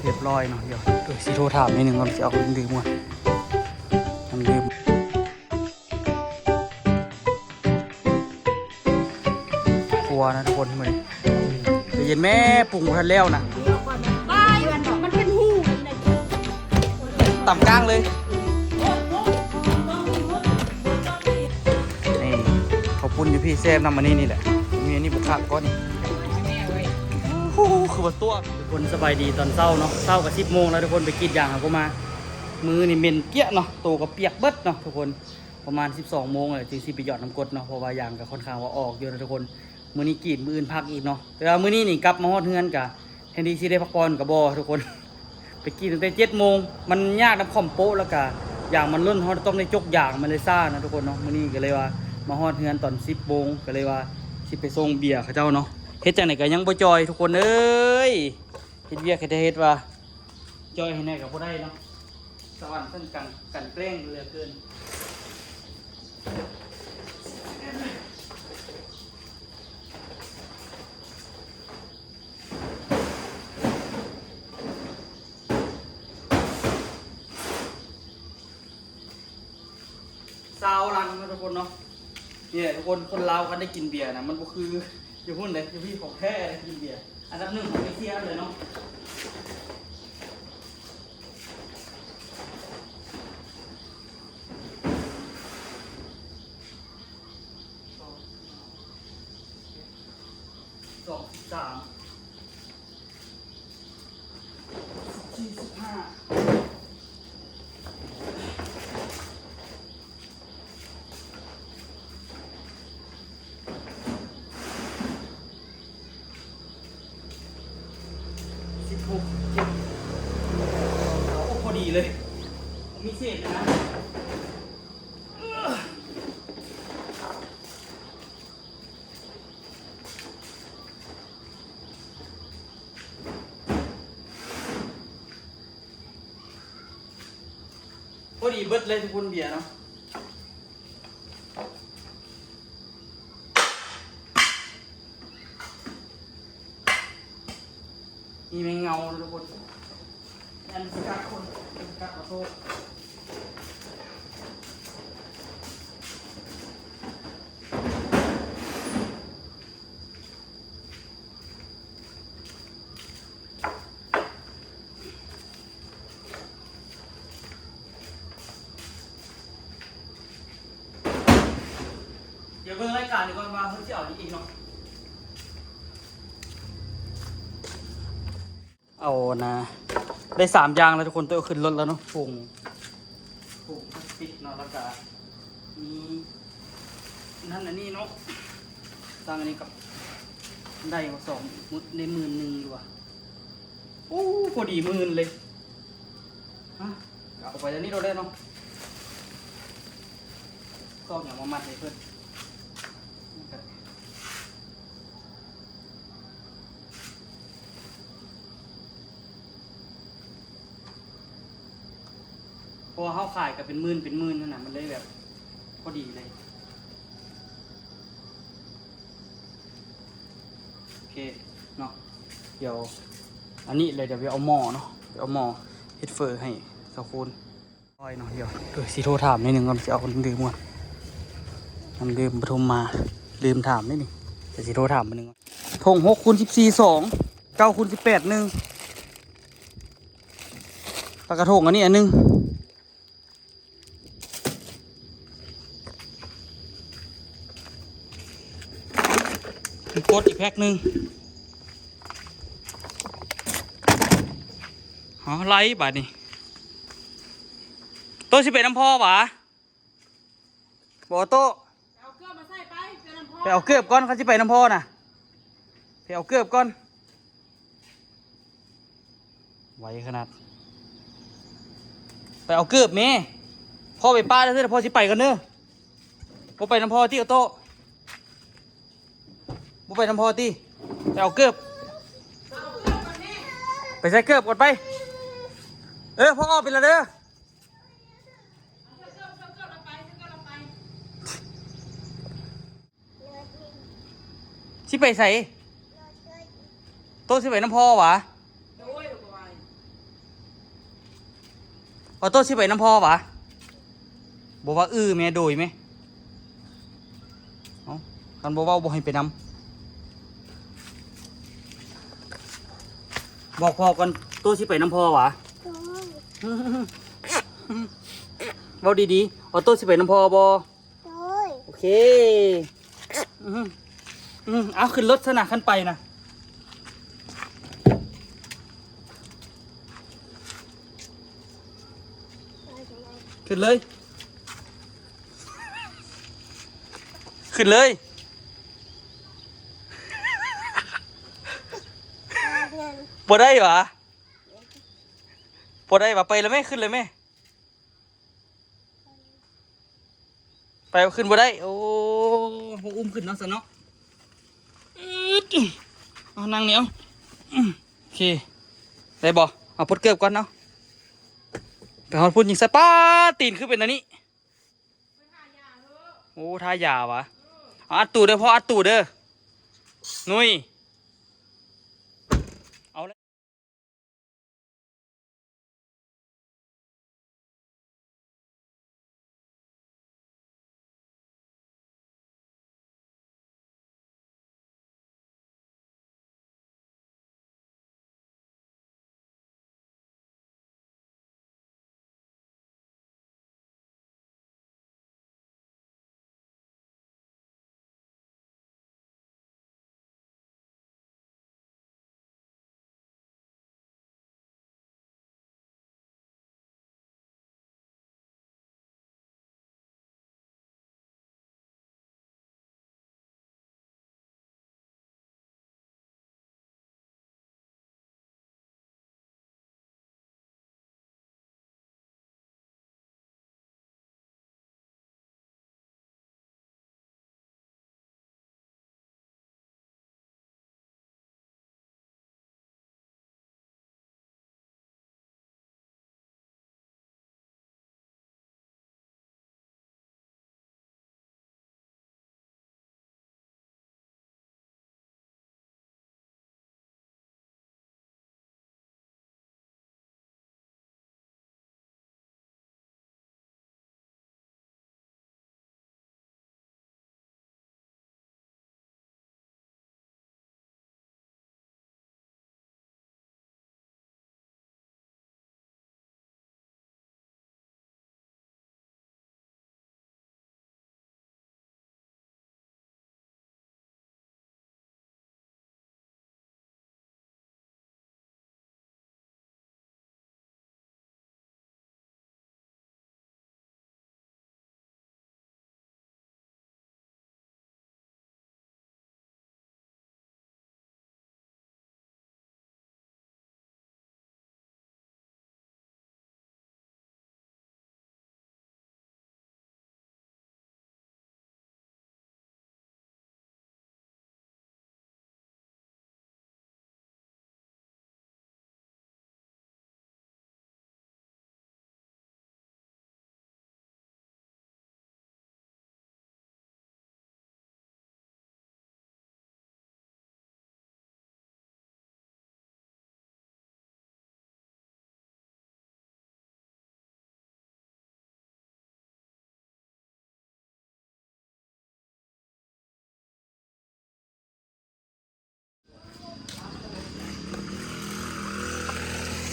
ຮຽບຮ້ອຍເນາະ. ດຽວ ເອີ ຊິໂທຖາມໜ້ອຍໜຶ່ງກ່ອນ ຊິເອົານ້ຳດື່ມກ່ອນ ນ້ຳດື່ມ. ຄົວນະທຸກຄົນ ມື້ນີ້ ໃຈເຢັນແມ່ ປຸງບໍ່ທັນແລ້ວນະ. ບາຍ ມັນເປັນຫູ ຕຳກ້າງເລີຍ. ນີ້ ເຂົ້າປຸ້ນຢູ່ພີ້ແຊບນຳ ອັນນີ້ນີ້ແຫຼະ ມີອັນນີ້ບໍ່ຂາດກ່ອນ. ໂອ້ໂຫ ຄືວ່າຕົວະ. ທຸກຄົນສະບາຍດີຕອນເຊົ້າເນາະ. ເຊົ້າກໍສິບໂມງແລ້ວທຸກຄົນ ໄປກຣີດຢາງເຮົາກໍມາ. ມືນີ້ເໝັນກຽະເນາະ ໂຕກໍປຽກເບິດເນາະທຸກຄົນ. ປະມານສິບສອງໂມງແລ້ວຈຶ່ງຊິໄປຢອດນ້ຳກົດເນາະ ເພາະວ່າຢາງກໍຄ່ອນຂ້າງວ່າອອກຢູ່ນະທຸກຄົນ. ມື້ນີ້ກຣີດ ມື້ອື່ນພັກອີກເນາະ. ແຕ່ວ່າມື້ນີ້ນີ້ກັບມາຮອດເຮືອນກະ ແທນທີ່ຊິໄດ້ພັກຜ່ອນກໍບໍ່ທຸກຄົນ ໄປກຣີດຕັ້ງແຕ່ເຈັດໂມງ. ມັນຍາກນຳຄອມໂປະ ແລ້ວກະຢາງມັນຫຼົ່ນ ເຮົາຕ້ອງໄດ້ຈົກຢາງ ມັນເລີຍຊ້ານະທຸກຄົນເນາະ. ມື້ນີ້ກໍເລີຍວ່າມາຮອດເຮືອນຕອນສິບໂມງ ກໍເລີຍວ່າຊິໄປສົ່ງເບຍເຂົາເຈົ້າເນາະ. ເຮັດຈັ່ງໃດກໍຍັງບໍ່ຈ່ອຍທຸກຄົນເອີຍ ເຮັດວຽກເຮັດແທ້ເຮັດວ່າ ຈ່ອຍໃຫ້ແດ່ກໍບໍ່ໄດ້ເນາະ. ສະຫວັນເພິ່ນກັນ ກັນແກລ້ງເຫຼືອເກີນ. ຊາວລັງເນາະທຸກຄົນເນາະ. ນີ້ແຫຼະທຸກຄົນ ຄົນລາວຄັນໄດ້ກິນເບຍນະ ມັນບໍ່ຄືຢູ່ພຸ້ນເດ້ ຢູ່ພີ້ຂອງແທ້ເດ້ກິນເບຍ ອັນດັບໜຶ່ງຂອງເອເຊຍເລີຍເນາະ. ສອງສິບສາມ ສີ່ສິບຫ້າ ສິບຫົກ ເຈັດ ໂອ້ ພໍດີເລີຍ ມີເສດເລີຍນະ. ພໍດີເບິດເລີຍທຸກຄົນ ເບຍເນາະ. ມີແມງເງົາເນາະທຸກຄົນ ມັນຊິກັດຄົນ ມັນຊິກັດ ຂໍໂທດ. ດຽວເບິ່ງລາຍການນີ້ກ່ອນວ່າເພິ່ນຊິເອົາຫຍັງອີກເນາະ. ເອົານະ ໄດ້ສາມຢ່າງແລ້ວທຸກຄົນ ໂຕຂຶ້ນລົດແລ້ວເນາະ. ຖົງ ຖົງພລາສຕິກເນາະ ແລ້ວກະມີນັ້ນອັນນີ້ເນາະ. ສັ່ງອັນນີ້ກັບ ໄດ້ບໍ່ ສອງມື້ ໄດ້ໝື່ນໜຶ່ງຢູ່ຫວາ. ໂອ້ ພໍດີໝື່ນເລີຍ. ຮະ ເອົາໄປແລ້ວນີ້ໂລດເລີຍເນາະ. ຊອກຫຍັງມາມັດໃຫ້ເພິ່ນ. ເພາະວ່າເຮົາຂາຍກໍເປັນໝື່ນເປັນໝື່ນຫັ້ນນະ ມັນເລີຍແບບພໍດີເລີຍ. ໂອເຄເນາະ ດຽວອັນນີ້ເລີຍ ດຽວໄປເອົາໝໍ້ເນາະ ໄປເອົາໝໍ້ເຮັດເຝີໃຫ້ສາວຄູນ. ໂອ້ຍເນາະ ດຽວ ເອີ ຊິໂທຖາມໜ້ອຍໜຶ່ງກ່ອນ ຊິເອົານ້ຳດື່ມກ່ອນ ນ້ຳດື່ມປະທຸມມາ ລືມຖາມເດ້ນີ້ ດຽວຊິໂທຖາມໜ້ອຍໜຶ່ງ. ຖົງຫົກຄູນສິບສີ່ ສອງ ເກົ້າຄູນສິບແປດ ໜຶ່ງ ແລ້ວກະຖົງອັນນີ້ອັນໜຶ່ງ. ກົດອີກແພັກໜຶ່ງ. ເອົາ ໄລ່ບາດນີ້. ໂຕຊິໄປນຳພໍ່ຫວາ? ບໍ່ໂຕ. ໄປເອົາເກີບມາໃສ່ໄປ ໄປນຳພໍ່ ໄປເອົາເກີບກ່ອນ ຄັນຊິໄປນຳພໍ່ນະ ໄປເອົາເກີບກ່ອນ. ໄວຂະໜາດ ໄປເອົາເກີບແມ້. ພໍ່ໄປປະເດີ ພໍ່ຊິໄປກ່ອນເດີ. ບໍ່ໄປນຳພໍ່ຕິ ໂອໂຕ້? ບໍ່ໄປນຳພໍ່ຕິ? ໄປເອົາເກີບ ໄປໃສ່ເກີບກ່ອນໄປ. ເອີ ພໍ່ອອກໄປລະເດີ. ຊິໄປໃສ? ໂຕຊິໄປນຳພໍ່ຫວາ? ໂດຍ ໂດຍ. ຂໍໂຕຊິໄປນຳພໍ່ຫວາ? ບໍ່ວ່າ ອື ແມ່ ໂດຍແມ່. ເອົ້າ ຄັນບໍ່ເວົ້າບໍ່ໃຫ້ໄປນຳ. ບອກພໍ່ກ່ອນ ໂຕຊິໄປນຳພໍ່ຫວາ? ໂດຍ. ເວົ້າດີໆ ວ່າໂຕຊິໄປນຳພໍ່ບໍ່? ໂດຍ. ໂອເຄ. ອືມ ອືມ ເອົາ ຂຶ້ນລົດຊະນະ ຄັນໄປນະ. ຂຶ້ນເລີຍ ຂຶ້ນເລີຍ. ບໍ່ໄດ້ຫວາ? ບໍ່ໄດ້ຫວາ? ໄປແລ້ວແມ່ ຂຶ້ນເລີຍແມ່. ໄປ ຂຶ້ນບໍ່ໄດ້. ໂອ້ ບໍ່ອຸ້ມຂຶ້ນເນາະ ຊັ້ນເນາະ. ອືດ ເອົາ ນັ່ງນີ້ ເອົາ. ອືມ ໂອເຄ ໄດ້ບໍ່? ເອົາ ປົດເກີບກ່ອນເນາະ. ໄປຮອດພຸ້ນຍິງໃສ່ ປ້າ ຕີນຄືເປັນອັນນີ້. ໂອ້ ທາຢາຫວາ? ເອົາ ອັດຕູເດີ ພໍ່ ອັດຕູເດີ ນຸ້ຍ. ເອົາ.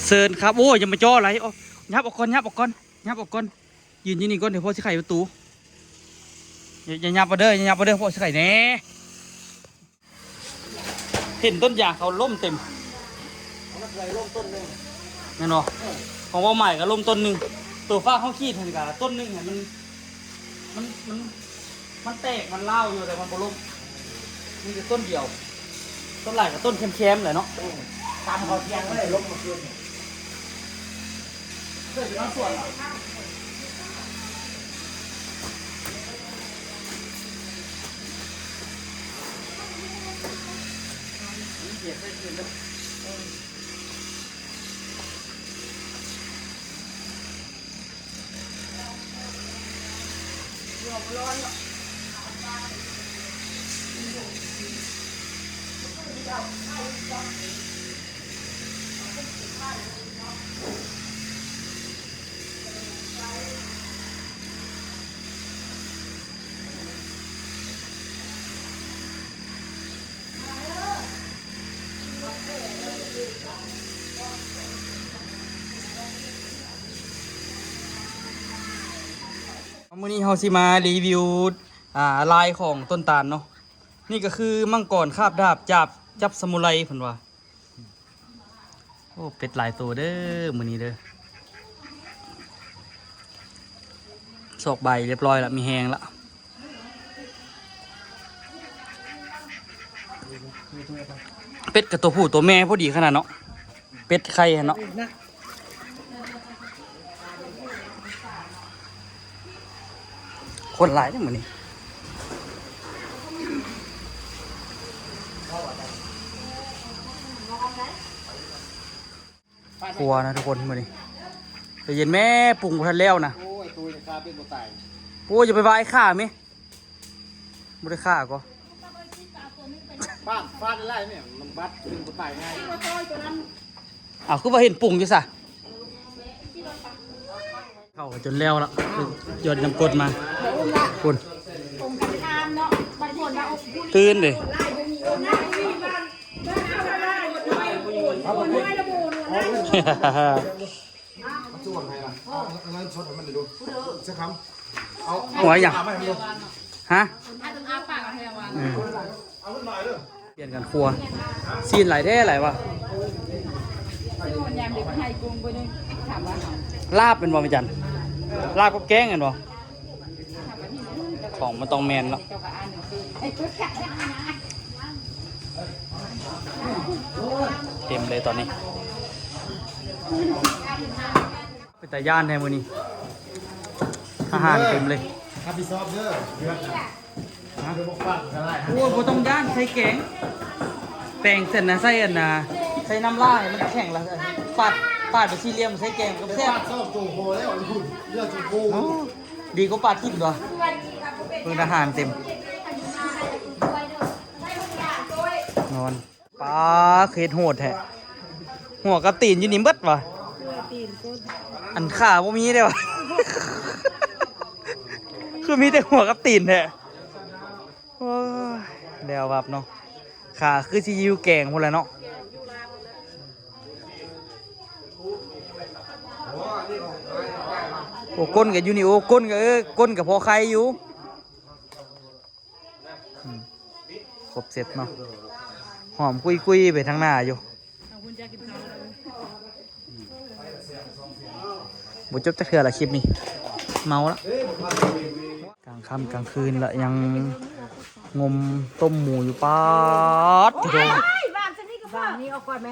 ເຊີນຄັບ. ໂອ້ຍ ຢ່າມາຈໍ້ຫຼາຍ. ໂອ້ ຫຍັບອອກກ່ອນ ຫຍັບອອກກ່ອນ ຫຍັບອອກກ່ອນ. ຢືນຢູ່ນີ້ກ່ອນ ດຽວພໍ່ຊິໄຂປະຕູ. ຢ່າ ຢ່າຫຍັບມາເດີ ຢ່າຫຍັບມາເດີ ພໍ່ຊິໄຂແດ່. ເຫັນຕົ້ນຢາງເຂົາລົ້ມເຕັມ ແມ່ນບໍ່? ຂອງເວົ້າໝາຍກໍລົ້ມຕົ້ນໜຶ່ງ. ໂຕຟ້າເຮົາຂີດຫັ້ນກໍຕົ້ນໜຶ່ງຫັ້ນ ມັນ ມັນ ມັນ ມັນແຕກ ມັນລ້າວຢູ່ ແຕ່ມັນບໍ່ລົ້ມ. ມີແຕ່ຕົ້ນດຽວ. ສ່ວນຫຼາຍກໍຕົ້ນແຄມໆແຫຼະເນາະ. ຕຳເຂົາທຽງເລີຍ ລົງມາຄືນ. ເຄີຍໄປນອນສວນເນາະ. ມື້ນີ້ເຮົາຊິມາຣີວິວ ອ່າ ລາຍຂອງຕົ້ນຕານເນາະ. ນີ້ກໍຄືມັງກອນຄາບດາບຈາບ ຈັບສະມູໄລເພິ່ນວ່າ. ໂອ້ ເປັດຫຼາຍໂຕເດີ້ມື້ນີ້ເດີ້. ຊອກໃບຮຽບຮ້ອຍລະ ມີແຮງລະ. ເປັດກັບໂຕຜູ້ໂຕແມ່ພໍດີຂະໜາດເນາະ. ເປັດໄຂ່ຫັ້ນເນາະ. ຄົນຫຼາຍເດ້ມື້ນີ້. ຄົວນະທຸກຄົນມື້ນີ້. ໃຈເຢັນແມ່ ປຸງບໍ່ທັນແລ້ວນະ. ໂອ້ຍ ໂຕນີ້ຂ້າເປັດບໍ່ຕາຍ. ໂອ້ຍ ຢ່າໄປວ່າອ້າຍຂ້າແມ. ບໍ່ໄດ້ຂ້າກໍ ຟາດ ຟາດໄດ້ຫຼາຍແມ່ ມັນບັດ ມັນບໍ່ຕາຍງ່າຍ. ເອົາ ຄືວ່າເຫັນປຸງຢູ່ຊະ. ເຂົ້າຈົນແລ້ວລະ ຢອດນ້ຳກົດມາ. ພຸ້ນ ຕື່ນເດ້. ມັນຊິຫວັງໃຫ້ລະ ເອົາເງິນສົດໃຫ້ມັນເດ້ດູ ເສືອຄຳ. ເອົາ ເອົາຫຍັງ? ຫາ ອືມ ປ່ຽນກັນຄົວ. ຊີ້ນຫຼາຍແທ້ຫຼາຍວ່າ. ລາບແມ່ນບໍ່ແມ່ຈັນ? ລາບກັບແກງແມ່ນບໍ່? ຂອງມັນຕ້ອງແມ່ນເນາະ. ເຕັມເລີຍຕອນນີ້. ເປັນຕາຢ້ານແທ້ມື້ນີ້ ທະຫານເຕັມເລີຍ. ຮັບຜິດຊອບເດີ ເດືອດນະ. ຮະ? ໂອ້ຍ ບໍ່ຕ້ອງຢ້ານ ໃສ່ແກງ ແປງເສັ້ນນະ ໃສ່ອັນນະ ໃສ່ນ້ຳລາໃຫ້ມັນແຂງລະ ປາດ ປາດເປັນສີ່ຫຼ່ຽມ ໃສ່ແກງກໍແຊບ. ປາດສອງໂຕພໍແລ້ວ ເຫຼືອສອງໂຕ. ໂອ້ ດີກວ່າປາດຖິ້ມຕົວະ. ເບິ່ງ ທະຫານເຕັມ ນອນ. ປາ ເຮັດໂຫດແທ້. ຫົວກັບຕີນຢູ່ນີ້ເບິດວ່າ. ອັນຂາບໍ່ມີເດ້ວ່າ. ຄືມີແຕ່ຫົວກັບຕີນແທ້. ໂອ້ຍ ແລ້ວວັບເນາະ. ຂາຄືຊິຢູ່ແກງພຸ້ນແຫຼະເນາະ. ໂອ້ ກົ້ນກໍຢູ່ນີ້. ໂອ້ ກົ້ນກໍ ເອີ ກົ້ນກໍພໍໄຄຢູ່. ອືມ ຄົບເຊັດເນາະ. ຫອມກຸຍໆໄປທາງໜ້າຢູ່. ບໍ່ຈົບຈັກເທື່ອລະຄລິບນີ້ ເມົາລະ. ກາງຄ່ຳກາງຄືນລະ ຍັງງົມຕົ້ມໝູຢູ່. ປາດ ໂອ້ຍ ບາງຊະນີ້ກໍບາງ ນີ້ອອກກ່ອນແມ.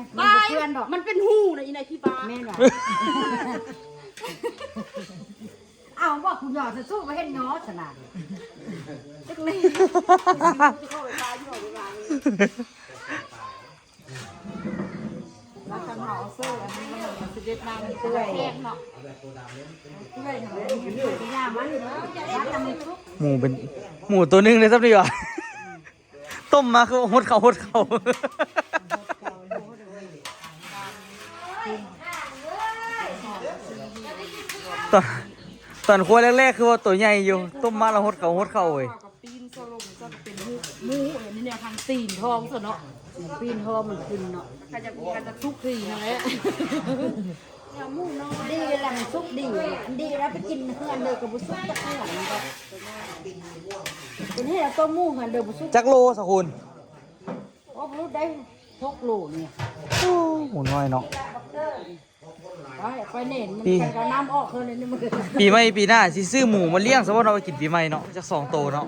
ມັນເປັນຮູນະ ອີນາຍຂີ້ບາ. ແມ່ນຫວາ? ເອົາ ບອກຄຸນຢໍ້ ສູ້ບໍ່ເຫັນຫຍໍ້ສະນາ. ຈັກແມ່ນ ລະຄັນເຮົາເອົາເສີອັນນີ້ມັນຊິເດັດນາງເປື່ອຍເນາະ. ເປື່ອຍ ຫູເປັນ ໝູໂຕໜຶ່ງເດ້ ຊ່ຳນີ້ຫວາ. ຕົ້ມມາຄືຫົດເຂົ້າຫົດເຂົ້າ. ຕອນ ຕອນຄົວແລກໆ ຄືວ່າໂຕໃຫຍ່ຢູ່ ຕົ້ມມາແລ້ວຫົດເຂົ້າຫົດເຂົ້າເວີຍ. ປີນສະຫຼົງ ຈະເປັນໝູ ໝູ ອັນນີ້ແນວທາງຕີນທອງຊະເນາະ. ປີນທອງມັນຂຶ້ນເນາະ. ຄັນຈະ ຄັນຈະສຸກດີຫັ້ນແຫຼະ. ດີແລ້ວມັນສຸກດີ. ອັນດີແລ້ວໄປກິນເຮືອນເດີກໍບໍ່ສຸກຈັກເທື່ອ. ຕົວນີ້ລະ ຕົ້ມໝູເຮືອນເດີບໍ່ສຸກ. ຈັກໂລສະຄຸນ? ໂອ້ ບໍ່ໄດ້ຫົກໂລນີ້. ໂອ້ ໝູນ້ອຍເນາະ. ໄປ ໄປເໜັນມັນ ປີ ໃສ່ກະນ້ຳອອກເລີຍນີ້. ປີໃໝ່ປີໜ້າຊິຊື້ໝູມາລ້ຽງຊະບໍ່ເນາະ ໄປກິນປີໃໝ່ເນາະ ຈັກສອງໂຕເນາະ.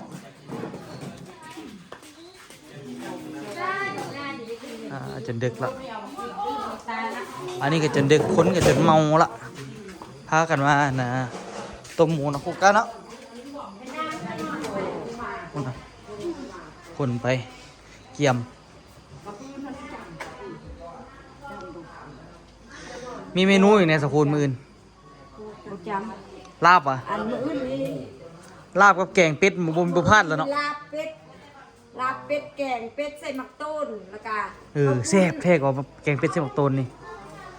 ອ່າ ຈົນດຶກລະ ອັນນີ້ກໍຈົນດຶກ ຄົນກໍຈົນເມົາລະ ພາກັນມາ ອັນນ່າ ຕົ້ມໝູນະ ໂຄກາເນາະ. ຄົນໄປກຽມ. ມີເມນູຫຍັງແດ່ສະຄູນມື້ອື່ນ? ບໍ່ຈຳ ລາບຫວາ? ອັນມື້ອື່ນນີ້ ລາບກັບແກງເປັດ ບໍ່ ບໍ່ພາດລະເນາະ. ລາບເປັດ ລາບເປັດ ແກງເປັດໃສ່ໝາກໂຕນ ແລ້ວກະ ເອີ ແຊບແທ້ກວ່າແກງເປັດໃສ່ໝາກໂຕນນີ້.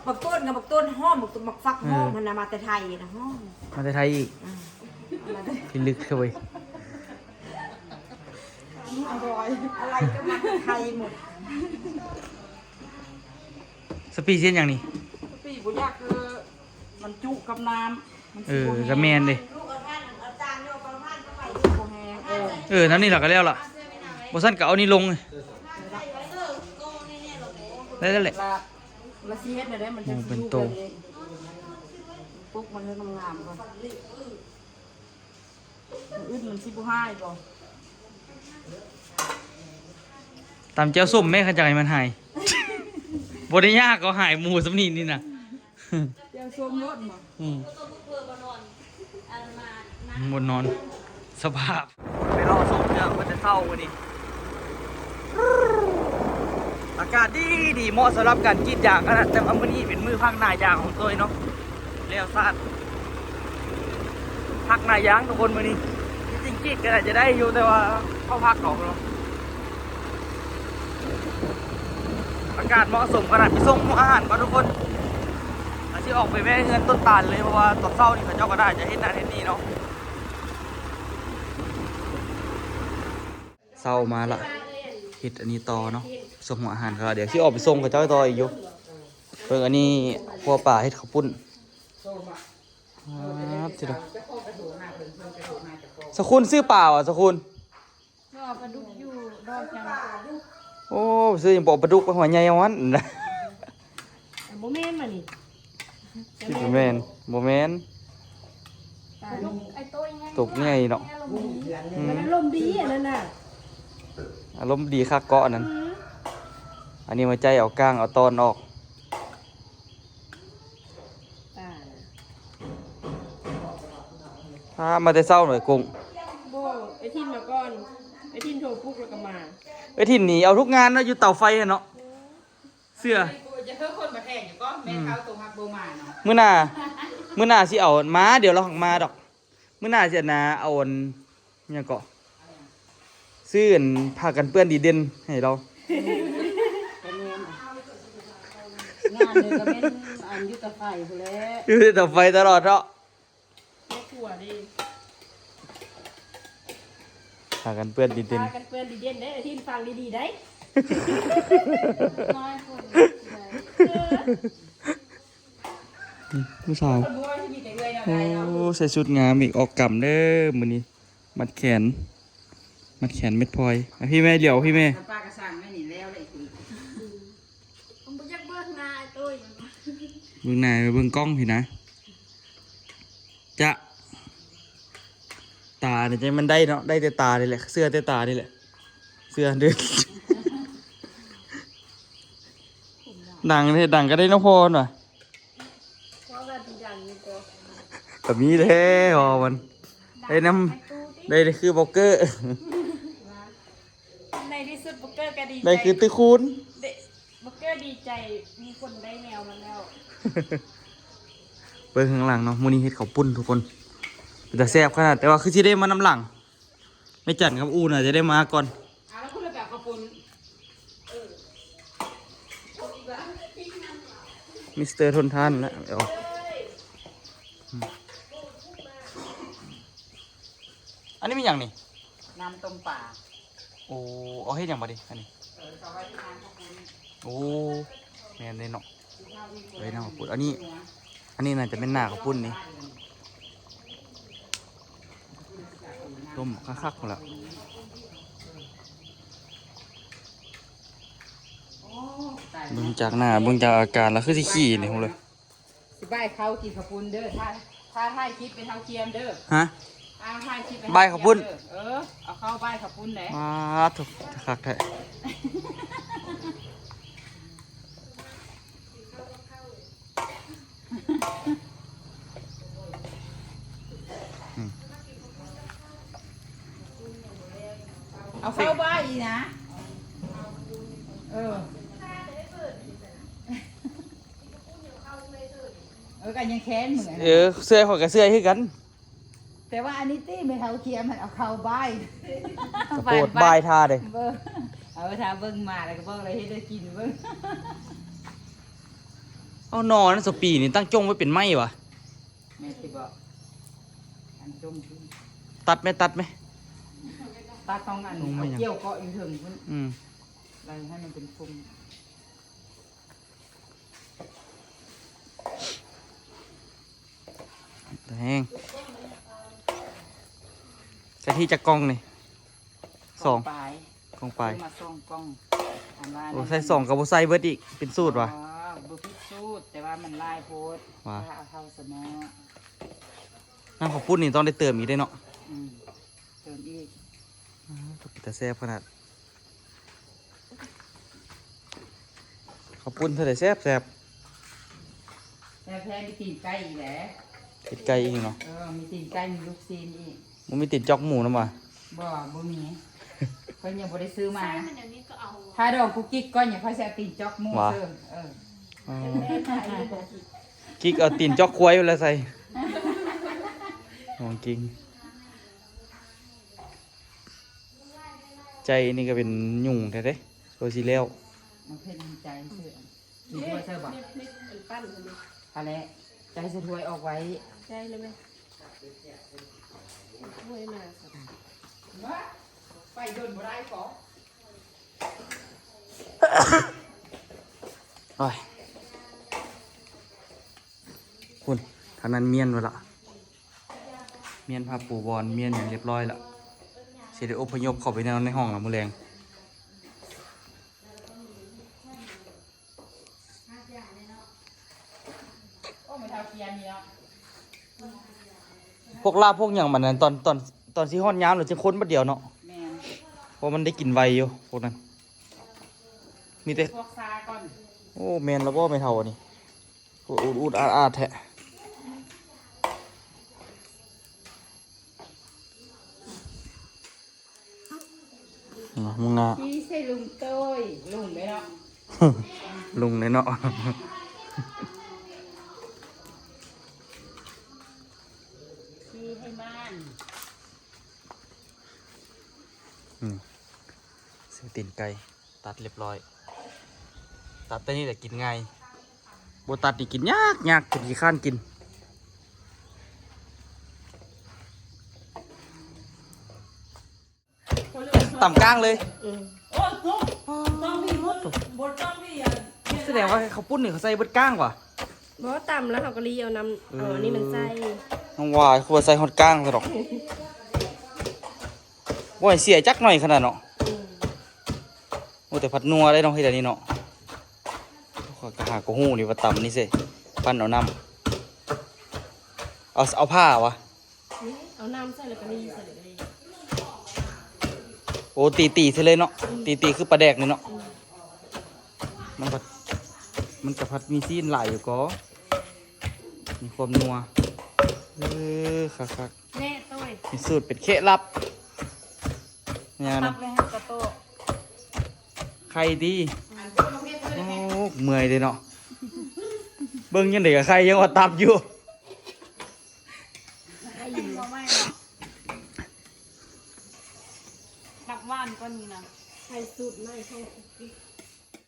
ໝາກໂຕນກັບໝາກຕົ້ນຫອມ ໝາກ ໝາກຝັກຫອມ ເອີ ຫັ້ນນະ ມາແຕ່ໄທນະ ຫອມ ມາແຕ່ໄທອີກ. ອືມ ພິລຶກເລີຍ. ອະໄລກໍມາແຕ່ໄທໝົດ. ສະປີຊຽນຫຍັງນີ້? ສະປີບໍ່ຢາກ ຄືມັນຈຸກັບນ້ຳ ມັນ ເອີ ຊິບໍ່ແຫ້ງ ກໍແມ່ນເດ້. ລູກເອົາທ່ານ ເອົາຈານ ເອີ ນຳນີ້ລະກະແລ້ວລະ ບໍ່ຊັ້ນກະເອົານີ້ລົງ ໄດ້ແລ້ວແຫຼະ. ລະ ລະຊິເຮັດແນວໃດມັນຈັ່ງຊິຢູ່ແບບນີ້ ປຸກມັນໃຫ້ງາມໆກ່ອນ. ມື້ອື່ນມັນຊິບໍ່ຫາຍບໍ່? ຕຳແຈ່ວສົ້ມແມ້ ຄັນຢາກໃຫ້ມັນຫາຍ. ບໍ່ໄດ້ຍາກກໍຫາຍໝູ່ສ່ຳນີ້ນີ້ນະ. ແຈ່ວສົ້ມໂລດບໍ່? ອືມ ບໍ່ນອນ ສະພາບ. ໄປເລາະຊົມເຄື່ອງເພິ່ນແຕ່ເຊົ້າມື້ນີ້. ອາກາດດີດີ ເໝາະສຳລັບການກຣີດຢາງຂະໜາດ, ແຕ່ວ່າມື້ນີ້ເປັນມື້ພັກໜ້າຢາງຂອງໂຕຍເນາະ. ແລ້ວຊາດ ພັກໜ້າຢາງທຸກຄົນມື້ນີ້. ທີ່ຈິງກຣີດກໍໜ້າຈະໄດ້ຢູ່ ແຕ່ວ່າເຂົາພັກເຂົາເນາະ. ອາກາດເໝາະສົມຂະໜາດ. ໄປສົ່ງອາຫານກ່ອນທຸກຄົນ. ອາດຊິອອກໄປແວ່ເຮືອນຕົ້ນຕານເລີຍ ເພາະວ່າຕອນເຊົ້ານີ້ເຂົາເຈົ້າກໍໜ້າຈະເຮັດນັ້ນເຮັດນີ້ເນາະ. ເຊົ້າມາລະ ເຮັດອັນນີ້ຕໍ່ເນາະ ສົ່ງອາຫານເຂົາລະ. ດຽວຊິອອກໄປສົ່ງເຂົາເຈົ້າຕໍ່ອີກຢູ່. ເບິ່ງອັນນີ້ ຄົວປາເຮັດເຂົ້າປຸ້ນ. ອາ ຕິດ ສະຄຸນຊື້ປາຫວາ ສະຄຸນ? ບໍ່ ປາດຸກຢູ່ດອກຈັນ. ໂອ້ ຊື້ຫຍັງບໍ່ ປາດຸກ ຫົວໃຫຍ່ເອົາຫັ້ນ. ບໍ່ແມ່ນບາດນີ້ ບໍ່ແມ່ນ ບໍ່ແມ່ນ. ປາດຸກ ຕົກໃຫຍ່ເນາະ. ອືມ ມັນອາລົມດີອັນນັ້ນນະ ອາລົມດີຄັກເກາະອັນນັ້ນ. ອືມ ອັນນີ້ມາໃຈເອົາກ້າງເອົາຕອນອອກ. ພາມາແຕ່ເຊົ້າເລີຍກຸ້ງ. ບໍ່ ໄອ້ທິນມາກ່ອນ ໄອ້ທິນໂທປຸກແລ້ວກໍມາ. ໄອ້ທິນນີ້ເອົາທຸກງານເນາະ ຢູ່ເຕົາໄຟຫັ້ນເນາະ. ເຊື່ອ ຢ່າເຮີ້ຄົນມາແທງຢູ່ກ່ອນ. ແມ່ເຖົ້າໂຕຮັກບໍ່ມາເນາະ. ມື້ໜ້າ ມື້ໜ້າຊິເອົາມາ ດຽວລາວຫາກມາດອກ. ມື້ໜ້າຊິອັນນ່າ ເອົາອັນ ຫຍັງເກາະ ຊື້ອັນຜ້າກັນເປື້ອນດີເດັ່ນໃຫ້ລາວ. ກໍແມ່ນ ງານນີ້ກໍແມ່ນອັນຢູ່ເຕົາໄຟພຸ້ນແຫຼະ ຢູ່ເຕົາໄຟຕະຫຼອດເນາະ. ແມ່ຄົວເດ້ ຜ້າກັນເປື້ອນດີເດັ່ນ ຜ້າກັນເປື້ອນດີເດັ່ນເດ້. ທີ່ຟັງດີໆໄດ໋ ນ້ອຍຄົນ ເອີ ຜູ້ສາວ. ໂອ້ ໃສ່ຊຸດງາມອີກ ອອກກຳເດີ້ມື້ນີ້. ມັດແຂນ ມັດແຂນເມັດພອຍ. ອາ ພີ່ແມ່ ດຽວ ພີ່ແມ່ ປາກະສັງແມ່ນີ້ແລ້ວແຫຼະ. ບໍ່ຢາກເບິ່ງໜ້າອ້າຍໂຕ້ຍ ເບິ່ງໜ້າ ເບິ່ງກ້ອງພີ້ນະ. ຈະ ຕານີ້ຈັ່ງມັນໄດ້ເນາະ ໄດ້ແຕ່ຕານີ້ແຫຼະ ເຊື່ອແຕ່ຕານີ້ແຫຼະ ເຊື່ອເດີ້. ດັງເດ້ ດັງກໍໄດ້ນ້ອງພອນວ່າ ເວົ້າກັນດີດັງຢູ່ກໍ ກໍມີແທ້ ພໍມັນໄດ້ນຳ ໄດ້ຄືບລັອກເກີ ໃນທີ່ສຸດບລັອກເກີກໍດີໃຈ ໄດ້ຄືຕື້ຄູນ ເດ້ ບລັອກເກີດີໃຈ ມີຄົນໄດ້ແນວມັນແລ້ວ. ເບິ່ງຂ້າງຫຼັງເນາະ ມື້ນີ້ເຮັດເຂົ້າປຸ້ນທຸກຄົນ ເປັນຕາແຊບຂະໜາດ ແຕ່ວ່າຄືຊິໄດ້ມານຳຫຼັງ. ແມ່ຈັນກັບອູ່ໜ້າຈະໄດ້ມາກ່ອນ. ອ້າວ ແລ້ວເພິ່ນໄປເອົາເຂົ້າປຸ້ນ ເອີ ມິສເຕີທົນທານແລ້ວ. ອັນນີ້ແມ່ນຫຍັງນີ້? ນ້ຳຕົ້ມປາ. ໂອ້ ເອົາເຮັດຫຍັງບາດນີ້ ອັນນີ້? ເອີ ເອົາໄວ້ເຮັດນ້ຳເຂົ້າປຸ້ນ. ໂອ້ ແມ່ນເດ້ເນາະ ໄວ້ນ້ຳເຂົ້າປຸ້ນ. ອັນນີ້ ອັນນີ້ໜ້າຈະແມ່ນໜ້າເຂົ້າປຸ້ນນີ້. ຕົ້ມຄັກໆພຸ້ນລະ. ເບິ່ງຈາກໜ້າ ເບິ່ງຈາກອາການລະຄືຊິຂີ້ນີ້ພຸ້ນເລີຍ. ຊິບາຍເຂົ້າກິນເຂົ້າປຸ້ນເດີ້. ຖ້າ ຖ້າຖ່າຍຄລິບເປັນເຂົ້າຄຽມເດີ້. ຮະ? ຖ້າຖ່າຍຄລິບເປັນ ບາຍເຂົ້າປຸ້ນ. ເອີ ເອົາເຂົ້າບາຍເຂົ້າປຸ້ນແຫຼະ. ປາດໂທ້ ຄັກແທ້. ອືມ ເອົາເຂົ້າບາຍອີກນະ. ເອີ ເອີ ກໍຍັງແຄ້ນເໝືອນ. ເອີ ເຊື່ອ ຂ້ອຍກໍເຊື່ອຄືກັນ. ແຕ່ວ່າອັນນີ້ຕິ ແມ່ເຖົ້າຄຽມຫັ້ນເອົາເຂົ້າບາຍ ກະໂພດບາຍທ່າເດ້. ເບິ່ງ ເອົາໄວ້ຖ້າເບິ່ງມາແລ້ວກໍບອກແລ້ວເຮັດໃຫ້ກິນເບິ່ງ. ເອົາໜໍ່ນັ້ນສະປີນີ້ຕັ້ງຈົ່ງໄວ້ເປັນໄມ້ຫວາ? ແມ່ນຊິບອກ ອັນຈົ່ງ ຕັດແມ່ ຕັດແມ່ ຕັດຂອງອັນ ເອົາກ່ຽວເກາະຢູ່ເທິງພຸ້ນ. ອືມ ໄລ່ໃຫ້ມັນເປັນຟຸ່ມ. ແຮງ ກະທິຈັກກ່ອງນີ້? ສອງ ປາຍ ສອງປາຍ ຊື້ມາສອງກ່ອງ ອັນວ່າ ໂອ້ ນັ້ນ ໃສ່ສອງກໍບໍ່ໃສ່ເບິດອີກ ເປັນສູດຫວາ? ອໍ ບໍ່ຜິດສູດ ແຕ່ວ່າມັນຫຼາຍໂພດ ຫວາ? ວ່າເອົາເທົ່າສະເນາະ ນ້ຳເຂົ້າປຸ້ນນີ້ຕ້ອງໄດ້ເຕີມອີກເດ້ເນາະ. ອືມ ເຕີມອີກ. ອ້າວ ເປັນຕາແຊບຂະໜາດ. ເຂົ້າປຸ້ນເທົ່າໃດແຊບໆ. ແຊບແທ້ ມີຕີນໄກ່ອີກແຫຼະ. ຕີນໄກ່ອີກເນາະ. ເອີ ມີຕີນໄກ່ ມີລູກຊີ້ນອີກ. ບໍ່ມີຕີນຈອກໝູນຳຫວາ? ບໍ່ ບໍ່ມີ. ຂ້ອຍຍັງບໍ່ໄດ້ຊື້ມາ. ຖ້າດອງກຸກກິກກ່ອນ ຍັງຄ່ອຍຊິເອົາຕີນຈອກໝູ ຫວາ? ເອີ ເອີ. ອໍ ກິກເອົາຕີນຈອກຄວາຍພຸ້ນລະໃສ່. ຂອງຈິງ. ໃຈນີ້ກໍເປັນຍຸງແທ້ເດ້ ໂຕຊິແລ້ວ. ມັນເປັນໃຈຊື່ ຊິຖ້ວຍໃສ່ບໍ່? ອັນປັ້ນຫັ້ນເດ້ ຫັ້ນແຫຼະ ໃຈໃສ່ຖ້ວຍອອກໄວ້. ໃຈເລີຍແມ່ ຖ້ວຍມາ ໄປດົນບໍ່ໄດ້ກໍ. ໂອ້ຍ ພຸ້ນ ທາງນັ້ນມ້ຽນໄວ້ລະ ມ້ຽນຜ້າປູໝອນ ມ້ຽນຫຍັງຮຽບຮ້ອຍລະ ຊິໄດ້ອົບພະຍົບເຂົ້າໄປນອນໃນຫ້ອງລະມື້ແລງ. ໂອ້ ແມ່ເຖົ້າຂຽນນີ້ເນາະ ພວກລາບພວກຫຍັງມັນນັ້ນ ຕອນ ຕອນ ຕອນຊິຮອດຍາມແລ້ວຈຶ່ງຄົນບັດດຽວເນາະ. ແມ່ນ ເພາະມັນໄດ້ກິນໄວຢູ່ພວກນັ້ນ ມີແຕ່ ພວກຊາກ່ອນ. ໂອ້ ແມ່ນລະບໍ່ແມ່ເຖົ້າອັນນີ້ ໂອ້ ອຸດໆອາດໆແທ້. ອືມ ມຸ້ງໜ້າ ຂີ້ໃສ່ລຸງໂຕ້ຍ ລຸງເດ້ເນາະ ລຸງເດ້ເນາະ. ຂີ້ໃຫ້ມ່ານ. ອືມ ຊື້ຕີນໄກ່ ຕັດຮຽບຮ້ອຍ ຕັດແຕ່ນີ້ແຫຼະກິນງ່າຍ ບໍ່ຕັດນີ້ກິນຍາກ ຍາກຈົນຂີ້ຄ້ານກິນ. ຕຳກ້າງເລີຍ. ອືມ ໂອ້ ຕົກ ຕ້ອງມີໝົດ ບໍ່ຕ້ອງມີອັນ ສະແດງວ່າເຂົ້າປຸ້ນນີ້ເຂົາໃສ່ເບິດກ້າງຫວາ? ບໍ່ ຕຳແລ້ວເຮົາກໍລີ້ເອົານ້ຳ ເອີ ເອົາອັນນີ້ມັນໃສ່. ນ້ອງວ່າຄືວ່າໃສ່ຮອດກ້າງຊະດອກ. ບໍ່ໃຫ້ເສຍຈັກໜ້ອຍຂະໜາດເນາະ. ອືມ ໂອ້ ແຕ່ພັດນົວໄດ໋ເນາະ ເຮັດອັນນີ້ເນາະ. ຂ້ອຍກໍຫາກໍຮູ້ນີ້ວ່າຕຳນີ້ເສ ປັ້ນເອົານ້ຳ ເອົາ ເອົາຜ້າຫວາ? ນີ້ ເອົານ້ຳໃສ່ແລ້ວກໍລີ້ໃສ່ເລີຍ. ໂອ້ ຕີໆໃສ່ເລີຍເນາະ. ອືມ ຕີໆຄືປາແດກນີ້ເນາະ. ອືມ ມັນພັດ ມັນກະພັດມີຊີ້ນຫຼາຍຢູ່ກໍ ມີຄວາມນົວ. ເອີ ຄັກໆ. ແນ່ໂຕ້ຍ ມີສູດເປັນເຄລັບ. ແນວນັ້ນ ຕັບເລີຍ ໃຫ້ກະໂຕ ໄຂ່ຕິ. ອືມ ໂອ້ ເມື່ອຍເດ້ເນາະ ເບິ່ງຈັ່ງໃດກໍໄຂ່ ຍັງວ່າຕັບຢູ່. ໄຂ່ຢູ່ ຕັບຫວານກວ່ານີ້ນະ ໄຂ່ສູດໃໝ່ຂອງຄຸກກິກ.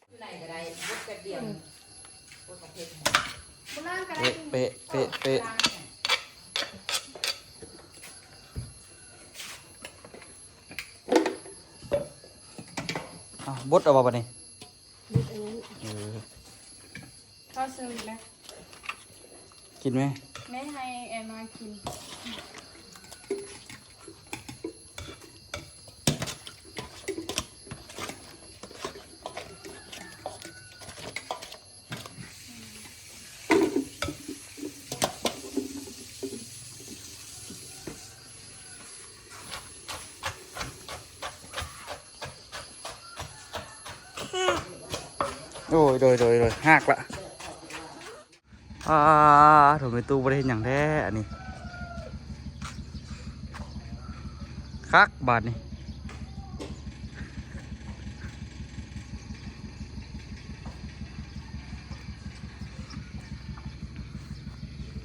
ຢູ່ໃນກໍໄດ້ ບົດແປັບດຽວ. ອືມ ບົດບັກເຜັດ ບໍ່ລ້າງກໍໄດ້. ເປະ ເປະ ເປະ ເປະ. ອ້າວ ບົດເອົາບໍ່ບັດນີ້? ເອີ ພໍຊື້ແລ້ວ. ກິນໄໝ? ແມ່ໃຫ້ແອມາກິນ. ໂອ້ຍ ໂດຍ ໂດຍ ໂດຍ ຮາກລະ. ອາ ໂຖ ແມ່ຕູ້ບໍ່ໄດ້ເຮັດຫຍັງແທ້ອັນນີ້. ຄັກບາດນີ້.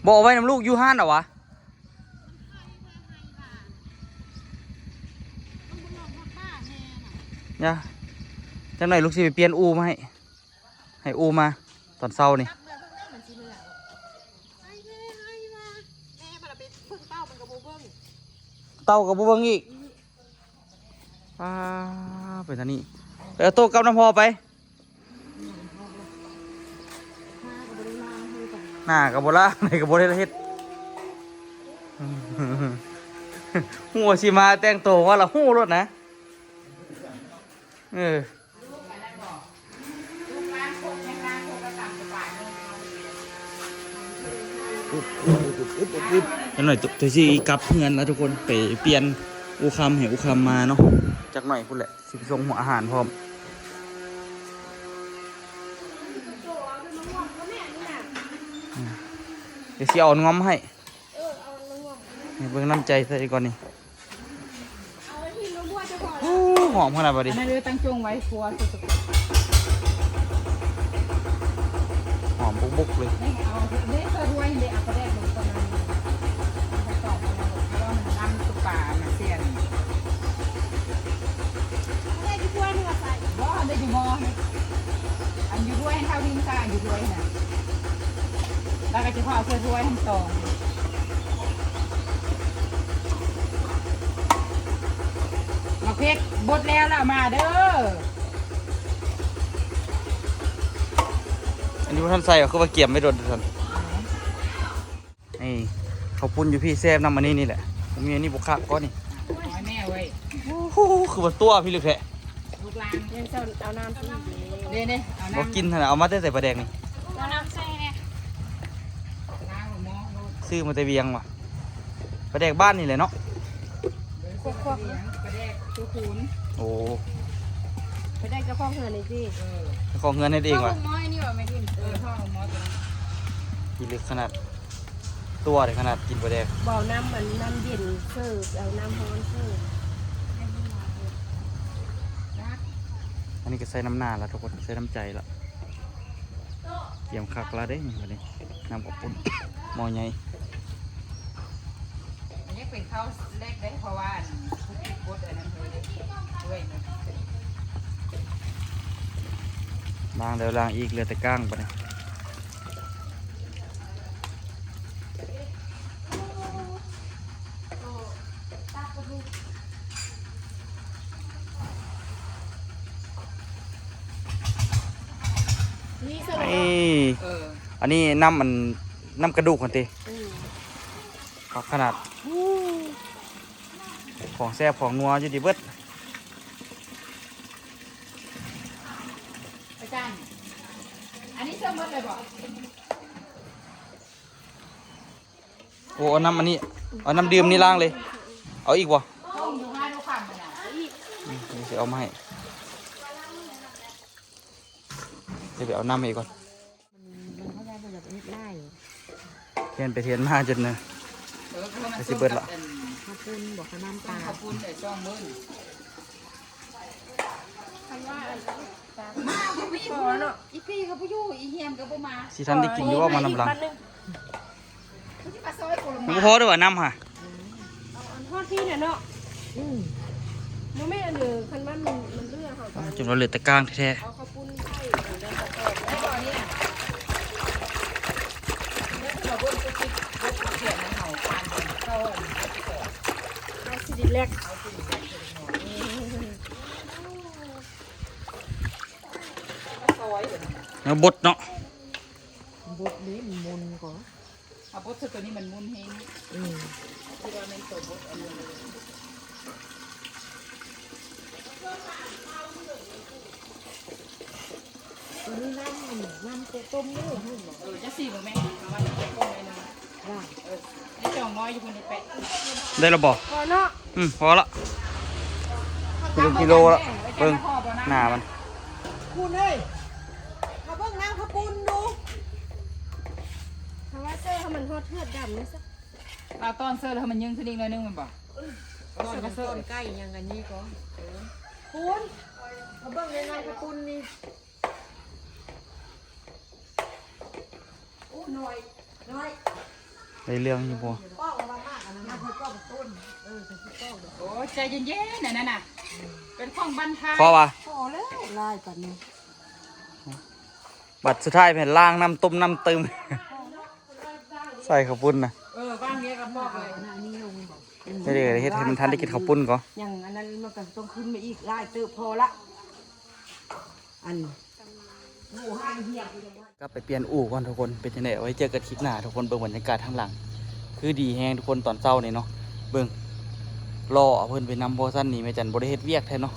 ບໍ່ເອົາໄວ້ນຳລູກຢູ່ຮ້ານເອົາຫວາ? ຢ່າ ຈັກໜ່ອຍລູກຊິໄປປ່ຽນອູ່ມາໃຫ້. ໃຫ້ອູ່ມາຕອນເຊົ້ານີ້. ເຕົ້າກໍບໍ່ເບິ່ງອີກ. ອື ປ້າ ເປັນອັນນີ້. ໄປເອົາໂຕະກັບນ້ຳພໍໄປ. ໜ້າກໍບໍ່ລ້າງ ໃດກໍບໍ່ໄດ້ເຮັດ. ຮູ້ວ່າຊິມາແຕ່ງໂຕວ່າລະຮູ້ໂລດນະ. ເອີ ຈັກໜ່ອຍໂຕຊິກັບເຮືອນລະທຸກຄົນ ໄປປ່ຽນອູຄຳໃຫ້ອູຄຳມາເນາະ ຈັກໜ່ອຍພຸ້ນແຫຼະ ຊິໄປສົ່ງຫົວອາຫານພ້ອມ. ອືມ ດຽວຊິເອົາງອມໃຫ້ ເອີ ເອົາລະງອບ ໃຫ້ເບິ່ງນ້ຳໃຈໃສ່ກ່ອນນີ້. ເອົາທີ່ມາບົວຈະພໍແລ້ວ ໂອ້ ຫອມຂະໜາດບາດນີ້ ອັນນັ້ນເດີ ຕັ້ງຈົ່ງໄວ້ຄົວສຸດໆ ຫອມບຸກໆເລີຍ. ນີ້ເອົາເດ້ ເຂົ້າຖ້ວຍເດ້ ເອົາປາແດກລົງປະມານນີ້ ເອົາໄປຕອກເອົາລະ ເພາະວ່າມັນນ້ຳຕຸປາມາເສຍນີ້. ເອົາໄດ້ຢູ່ຖ້ວຍນີ້ວ່າໃສ່ ບໍ່ ເອົາໄດ້ຢູ່ໝໍ້ນີ້ ອັນຢູ່ຖ້ວຍເທົ່ານີ້ມັນສະອາດ ຢູ່ຖ້ວຍນະ. ແລ້ວກໍຈະເອົາໃສ່ຖ້ວຍຫັ້ນຕອງ. ໝາກເຜັດບົດແລ້ວລະ ເອົາມາເດີ. ອັນນີ້ບໍ່ທັນໃສ່ ກໍຄືວ່າກຽມໄວ້ດົນຊັ້ນ. ນີ້ ເຂົ້າປຸ້ນຢູ່ພີ້ແຊບນຳອັນນີ້ນີ້ແຫຼະ. ມີອັນນີ້ບໍ່ຄັກກໍນີ້ ໂອ້ຍແມ່ເວີຍ ໂອ້ໂຫ ຄືວ່າຕົວະພີ້ເລິກແທ້. ລູກຫຼານຍັງເອົານ້ຳໃສ່ອີກເດ້ ເດ້ໆ ເອົານ້ຳ ບໍ່ກິນຫັ້ນນະ. ເອົາມາແຕ່ໃສປາແດກນີ້? ເອົານ້ຳໃສ່ແດ່ ຊື້ມາແຕ່ວຽງຫວາ ປາແດກບ້ານນີ້ແຫຼະເນາະ. ຄວກໆ ປາແດກຕົວຄູນ ໂອ້ ປາແດກເຈົ້າຂອງເຮືອນນີ້ຕິ ເອີ ເຈົ້າຂອງເຮືອນເຮັດເອງຫວາ. ໝໍ້ນີ້ຫວາແມ່ນ ເອີ ໝໍ້ ພີ້ເລິກຂະໜາດ. ຕົວະເດ້ ຂະໜາດກິນປາແດກ ບໍ່ ນ້ຳມັນ ນ້ຳເຢັນເສີບ ເອົານ້ຳຮ້ອນເສີບ. ອັນນີ້ກໍໃສ່ນ້ຳໜ້າລະທຸກຄົນ ໃສ່ນ້ຳໃຈລະ ກຽມຄັກລະເດ້ນີ້ ບັດນີ້ ນ້ຳເຂົ້າປຸ້ນໝໍ້ໃຫຍ່. ອັນນີ້ເປັນເຂົ້າແລກໄດ້ ເພາະວ່າອັນຜູ້ປິດບົດອັນນັ້ນເລີຍເດ້ ເອື້ອຍນະ. ລ້າງແລ້ວລ້າງອີກ ເຫຼືອແຕ່ກ້າງບັດນີ້. ນີ້ ເອີ ອັນນີ້ນ້ຳ ອັນ ນ້ຳກະດູກຫັ້ນຕິ. ອືມ ຄັກຂະໜາດ ຂອງແຊບຂອງນົວຢູ່ດີເບິດ. ອາຈານ ອັນນີ້ເສີມໝົດເລີຍບໍ່? ໂອ້ ເອົານ້ຳອັນນີ້ ເອົານ້ຳດື່ມນີ້ລ້າງເລີຍ. ເອົາອີກບໍ່? ອືມ ດຽວຊິເອົາມາໃຫ້ ດຽວໄປເອົານ້ຳໃຫ້ອີກກ່ອນ. ມັນ ມັນເຂົ້າໃຈບໍ່ຢາກເຮັດຫຼາຍ ທຽນໄປທຽນມາຈົນ ເອີ ກໍຊິເບິດລະ. ເຂົ້າປຸ້ນບໍ່ ເຂົ້ານ້ຳປາ ເຂົ້າປຸ້ນໄດ້ສອງມື້. ຄັນວ່າ ມາບໍ່ມີຜູ້ເນາະ ອີ່ປີ້ກໍບໍ່ຢູ່ ອີ່ຮຽມກໍບໍ່ມາ. ຊິທັນໄດ້ກິນຢູ່ບໍ່ ມານຳຫຼັງ? ມັນຊິມາຊອຍໂຄລະ ມັນບໍ່ພໍເດີ້ວ່ານ້ຳຫາ. ອືມ ເອົາອັນຮອດພີ້ແຫຼະເນາະ. ອືມ ບໍ່ແມ່ນອັນເດີ ຄັນວ່າມັນ ມັນເຫຼືອເຮົາ ຈົນວ່າເຫຼືອແຕ່ກ້າງແທ້ໆ. ເອົາເຂົ້າປຸ້ນໃສ່ ເອົາໄດ້ປະກອບແລ້ວອັນນີ້ນະ ເດີ ເຮົາເບິ່ງຕົວຈິດ ເບິ່ງຕົວຂຽນໃຫ້ເຮົາ ຜ່ານເຂົ້າ ເຮົາຊິຣີແລັກ ເຮົາຊິຣີແລັກ. ມາຊອຍເດີ ມາບົດເນາະ ບົດເດ້ ມັນມົນກໍ ເອົາບົດໃສ່ຕົວນີ້ມັນມົນແຮງ. ອືມ ຄິດວ່າແມ່ນຕົວບົດອັນນີ້ ຕົວນີ້ນ້ຳ ນ້ຳຕົ້ມໝູຫັ້ນບໍ່? ເອີ ຈັກສີ່ບໍ່ແມ່? ເອົາໄວ້ໃນຕົ້ມໄວ້ນະ. ໄດ້ສອງຮ້ອຍຢູ່ພຸ້ນນີ້ແປະ ໄດ້ແລ້ວບໍ່? ພໍເນາະ. ອືມ ພໍລະ ກິໂລລະ ເບິ່ງໜ້າມັນ. ຄຸນເອີຍ ເຮົາເບິ່ງນ້ຳເຂົ້າປຸ້ນດູ ເຮົາວ່າເຊີໃຫ້ມັນຮອດເທືອດດຳນີ້ຊະ. ເອົາຕອນເຊີແລ້ວໃຫ້ມັນຍືນຂຶ້ນອີກໜ້ອຍໜຶ່ງແມ່ນບໍ່? ຕອນເຊີ ຕອນໄກ່ຫຍັງອັນນີ້ກໍ ເອີ ຄຸນ ເຮົາເບິ່ງໃນນ້ຳເຂົ້າປຸ້ນນີ້. ໂອ້ ນ້ອຍ ນ້ອຍ ໄດ້ເລື່ອງຢູ່ບໍ່? ປອກວ່າໝາກອັນນັ້ນນະ ເພິ່ນປອກຕົ້ນ ເອີ ເພິ່ນຊິປອກດອກ. ໂອ້ ໃຈເຢັນໆ ອັນນັ້ນນະ ເປັນຂອງບັນທາ ພໍວ່າ ພໍແລ້ວ ຫຼາຍປານນີ້. ບັດສຸດທ້າຍແມ່ນລ້າງນ້ຳຕົ້ມນ້ຳຕື່ມ ໃສ່ເຂົ້າປຸ້ນນະ. ເອີ ວາງເດກະປອກເລີຍ ເຮັດໃຫ້ມັນທັນໄດ້ກິນເຂົ້າປຸ້ນກ່ອນ. ຫຍັງອັນນັ້ນມັນກໍຕ້ອງຂຶ້ນມາອີກຫຼາຍເຕີບ ພໍລະ ອັນ ກັບໄປປ່ຽນອູ່ກ່ອນທຸກຄົນ. ເປັນຈັ່ງໃດ ໄວ້ເຈີກັນຄລິບໜ້າທຸກຄົນ. ເບິ່ງບັນຍາກາດທາງຫຼັງ ຄືດີແຮງທຸກຄົນ ຕອນເຊົ້ານີ້ເນາະ. ເບິ່ງ ລໍເອົາເພິ່ນໄປນຳ ເພາະຊັ້ນນີ້ແມ່ຈັນບໍ່ໄດ້ເຮັດວຽກແທ້ເນາະ.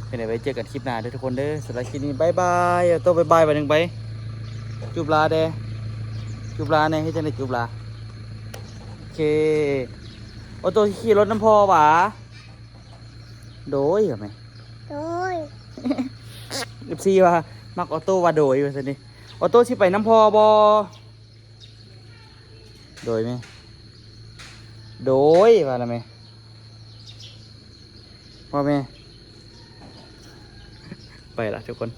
ໄປ ເດີ ໄວ້ເຈີກັນຄລິບໜ້າເດີທຸກຄົນເດີ. ສຳລັບຄລິບນີ້ບາຍບາຍ. ໂອໂຕ້ບາຍບາຍບາດໜຶ່ງໄປ. ຈູບລາແດ່ ຈູບລາແດ່. ເຮັດຈັ່ງໃດຈູບລາ? ໂອເຄ. ໂອໂຕ້ຂີ່ລົດນຳພໍ່ຫວາ? ໂດຍ ວ່າແມ່. ໂດຍ. ເອັຟຊີວ່າມັກໂອໂຕ້ວ່າໂດຍ ວ່າຊັ້ນນີ້. ໂອໂຕ້ຊິໄປນຳພໍ່ບໍ່? ໂດຍແມ່. ໂດຍ ວ່າລະແມ່. ວ່າແມ່. ໄປລະທຸກຄົນ.